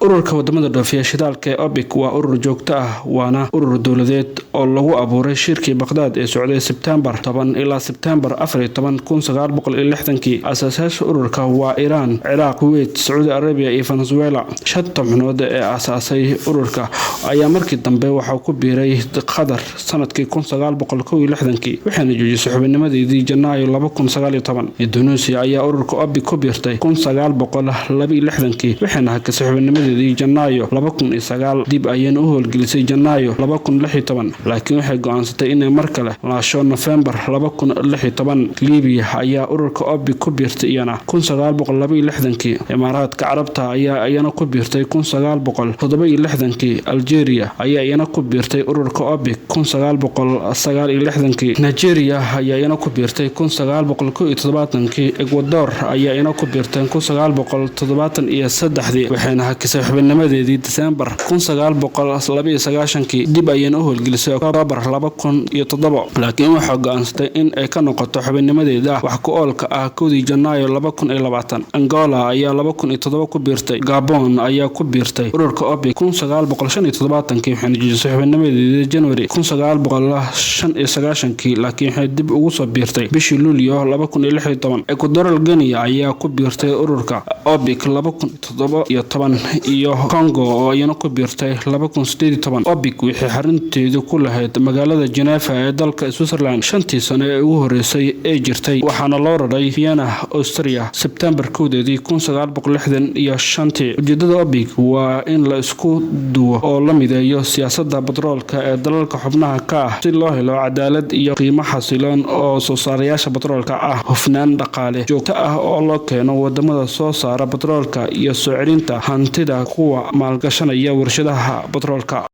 Ururka wadamada dhoofiya shidaalka ee OPEC waa urur joogto ah, waana urur dowladeed oo lagu abuuray shirkii Baqhdaad ee socday Sebtembar 10 ilaa Sebtembar 14 1960-kii. Asaasayaasha ururka waa Iiraan, Ciraaq, Kuweyt, Sacuudi Arabiya iyo Venezuela. Shanta xubnood ee aasaasay ururka ayaa markii dambe waxaa ku biiray Qatar sanadkii 1961-kii, waxayna joojisay xubinnimadeedii Janaayo 2019. Indonesia ayaa ururka OPEC ku biirtay 1962-kii, waxayna hakisay xubinnimadeedii Janaayo 2009. Dib ayayna u howlgelisay Janaayo 2016, laakiin waxay go'aansatay inay mar kale laasho Nofembar 2016. Libiya ayaa ururka OPEC ku biirtay iyana 1962-kii. Imaaraadka Carabta ayaa iyana ku biirtay 1967-kii. Algeria ayaa iyana ku biirtay ururka OPEC 1969-kii. Nigeria ayaa iyana ku biirtay 1971-kii. Ecuador ayaa iyana ku biirtay 1973-dii, waxayna hakisay xubinnimadeedii Disembar 1992-kii. Dib ayayna u howlgelisay Oktoobar 2007, laakiin waxaa go'aansatay in ay ka noqoto xubinnimadeeda wax ku oolka ah 1-dii Janaayo 2020. Angola ayaa 2007 ku biirtay. Gabon ayaa ku biirtay ururka OPEC 1975-kii, waxayna joojisay xubinnimadeedii January 1995-kii, laakiin waxay dib ugu soo biirtay bishii Luulyo 2016. Equatorial Guinea ayaa ku biirtay ururka OPEC 2017 iyo Congo oo iyana ku biirtay 2018. OPEC waxay xarunteedu ku lahayd magaalada Geneva ee dalka Switzerland 5-tii sano ee ugu horeysay ee jirtay, waxaana loo raray Vienna, Austria, Sebtembar 1-deedii 1965-tii. Ujeedada OPEC waa in la isku duwo oo la mideeyo siyaasadda batroolka ee dalalka xubnaha ka ah si loo helo cadaalad iyo qiimo xasiloon oo soo saarayaasha batroolka ah, hufnaan dhaqaale joogto ah oo loo keeno wadamada soo saara batroolka, iyo soo celinta hantida kuwa maalgashanaya warshadaha batroolka.